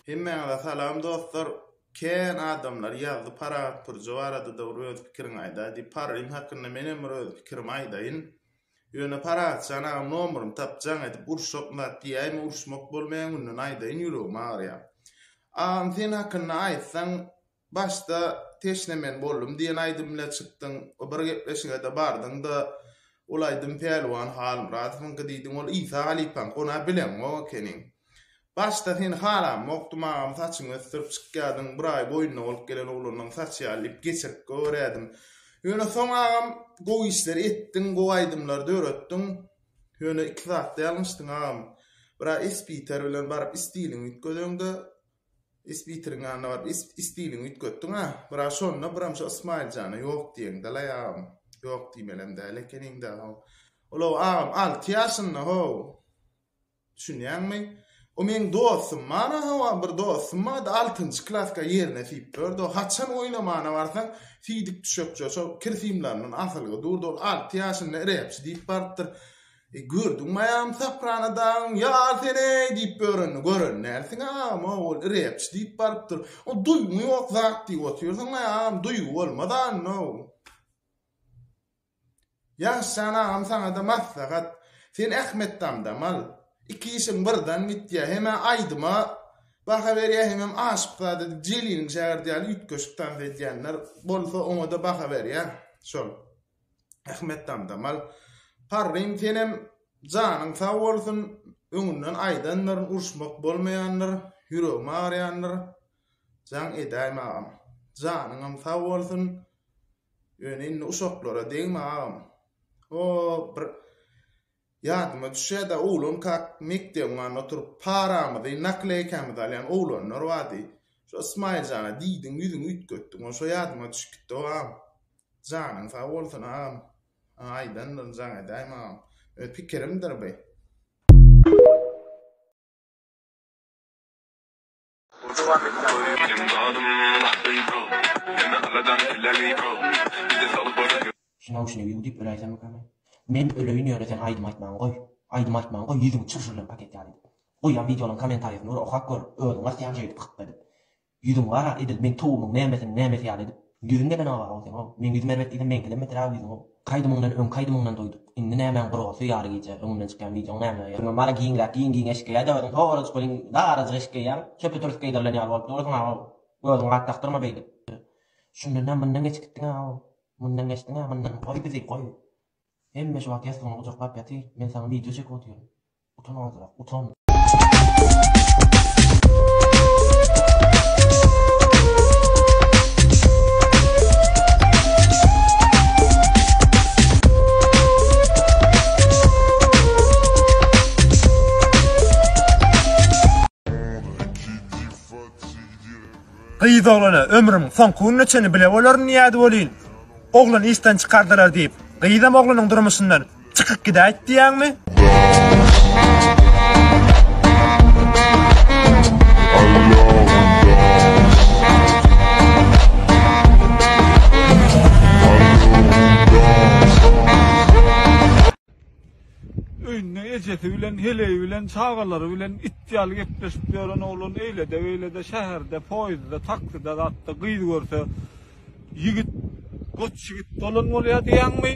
Hemmäňize salam dostlar. Kän adamlar ýazdy Parahat Pürje barada-da bir öz pikiriňi aýdaý diýip. Parrym hakynda menem bir öz pikirimi aýdaýyn. Ýöne Parahatjan agam nomerymy tap jaň edip uruşak zat diýäýme uruşmak bolmaýan günden aýdaýyn ýüregim agyrýar. Agam sen hakynda aýtsaň Başda Teşne men boldum diýen aýdym bile çykdyň, bir gepleşigede bardyň-da, ol aýdym Pälwan Halmyradowyňky diýdiň, ol Isa halypaňky, ony-a bileňok ekeniň. Başda seni halamokdym agam, saçyňy ösdürip çykýardyň, bir aý boýunda bolup gelen oglanlaň saçy ýaly diýip geçirip goýberýärdim. Ýöne soň agam gowy işler etdiň, gowy aýdymlar döretdiň. Ýöne iki zatda ýalňyşdyň agam. Bir-ä Espiter bilen baryp stiliňi üýtgedeňde, Isbiteriň ýanyna baryp stiliňi üýtgetdiň-ä. Biraz şonda biram şu Ysmaýyljana ýok diýeňdä-laý agam. Ýok diýmelem däl ekeniň-dä how. Ol-ow agam alty ýaşynda how. Düşünýäňmi? O meň dostum bar-a hawa, bir dostum bardy, altynjy klaska ýerine siýip berdi. O haçan oýnamana barsaň, siýdik düşekçe şo kir simlerinden asylgy durdy. Ol alty ýaşynda repçi diýip barypdyr. E gördüňmi aýagym saprana dagyň ýar sen-eý diýip ýörenini gören dälsiň agam o ol repçi diýip barypdyr. O duýgyň ýok zat diýip otyrsyň-laý agam duýgy bolmaz anda-ow. Ýagşyjan agam saňada maslahat sen Ahmet Damdam al. Iki işiň birden bitýär hem-ä aýdyma baha berýär hemem Aşykzada diýip Jeliliň şägirdi ýaly üýtgeşik tans edýänler bolsa oňada baha berýär şol. Ahmet Damdamal. Parrym senem janyň sag bolsun öňünden aýdandyryn uruşmak bolmaýandyr ýüregim agyrýandyr jaň edäýme agam janyňam sag bolsun ýöne indi uşaklara degme agam o bir Ýadyma düşýär-de, oglankak mekdebiň ýanynda oturyp, paramyzy, nakleýkamizi alýan oglanlar bardy. Şo Ysmaýyljana diýdiň, ýüzüňi üýtgetdiň. Ol şo ýadyma düşüp gitdi, agam. Janyň sag bolsun, agam. Aýdandyryn, jaň edäýme, agam. Öz pikirimdir bi. Şu nauşnigi ýuw diýip öläýsemmikäm men? Men öleýin ýöne sen aýdym aýtmaňy goý. Aýdym aýtmaňy goý ýüzüňi çyrşyrlan paket ýaly edip. Goýýan wideolaň kommentariýasyny bir okap gör özüň asýaň şeýdip hyk edip. Ýüzüň bara edil meň towugymyň nämesiniň nämesi ýaly edip. Ýüzüň gelenok aga seň how. Meň ýüzüm erbet diýsem meňkiden beter aga ýüzüň how. Aýdymyňdan öňki aýdymyňdan doýduk. Indi nämäň gurgasy ýary gije öňümden çykýan wideoň näme ýa. Öňem bara giňräk giň giň eşik geýäýdä özüň horajyk welin darajyk eşik geýýäň çöpe türsük geýdirilen ýaly bolup dursuň aga özüň at dakdyrma beýdip. Şundan näme mundan geçip gitdiň aga mundan geçdiň a mundan goý bizi goý. Hemme şu wagt ýassygyny gujaklap ýatyr men saňa wideo çekip otyryn. Utan azrak, utan. Gyz oglana ömrümiň soňky gününe çenli bile bolaryn diýýärdi welin, oglany işden çykardylar diýip, gyzam oglanyň durmuşyndan çykyp gidäýt diýýäňmi? Öýünde ejesi bilen, heleýi bilen, çagalary bilen it ýaly gepleşip ýören oglan eýlede-beýlede şäherde, poýezdde, takside zatda gyz görse, ýigit, goç ýigit bolan bolýar diýýäňmi?